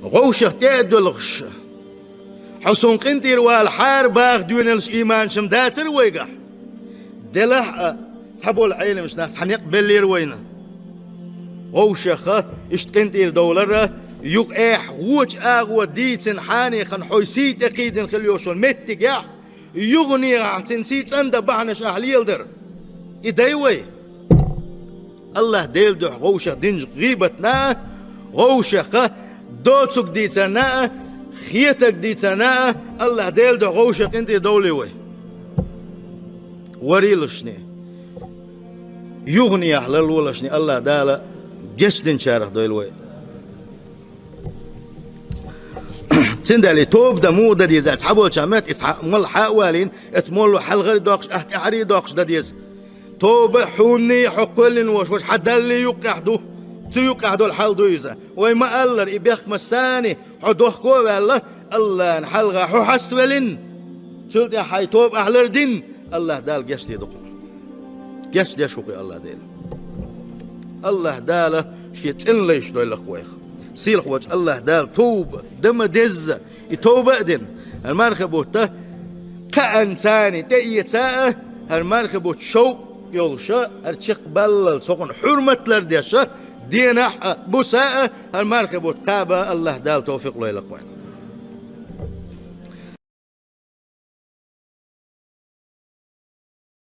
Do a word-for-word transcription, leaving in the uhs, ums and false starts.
ГӀовшах тӀе а доьлхуш, хьо суна къинтӀера валахьара баха доьналлаш ийманаш-м дацара вайгахь. Делахь а, цхьаболу Ӏеламчу нах цхьа некъ беллера вайна. ГӀовшах иштта къинтӀера довлар а, юха эхь вочу агӀо дийцина хьенехана хьо сий тӀекхийдина хила йолуш йолу меттигехь, юханехьа цуьнан сий цӀандан бахьанаш ахь леладар. И дай вай. АллахӀ Делан дуьхьа гӀовшах динчу гӀийбатна а, гӀовшах доцург дийцарна а, хетарг дийцарна а, АллахӀ Делан дуьхьа гӀовшах къинтӀера довлий вай. Варийлашний, юханехьа ларлолашний АллахӀ Дала гечдинчарах дойла вай. Цундела и тоба дан муха дан деза, цхьаболчарна моьтту и цхьа молла хьа а валийна, оцу молло хьалхара а доккхуш, ахь тӀаьхьара а доккхуш дан деза. Тоба хьуна а, хьо кхоьллина волуш волчу хьан Далла а юккъехь ду, цу юккъехь долу хьал ду иза. Вай ма-аллара, и бехк массарна хьо дохко а ваьлла, АллахӀна хьалха хьо хьаставеллина. Цул тӀаьхьа хьайн тоба ахь лардина, АллахӀ Дала гечдийр ду хьуна. Гечдеш ву кхин АллахӀ Дела. АллахӀ Дала шен цӀена лайш дойла-кх вайх. Сийлахь волчу АллахӀ Дала тоба дан ма дезза, и тоба а дина, хӀара марха бутт кхаанца а тӀеэца а, хӀара марха бутт шовкъ йолуш а, хӀара чекхбаллалц хӀокхунна хьурмат лардеш а, денахь а, буса а, хӀара марха бутт кхаба а АллахӀ Дала тавфикъ лойла-кх вайна.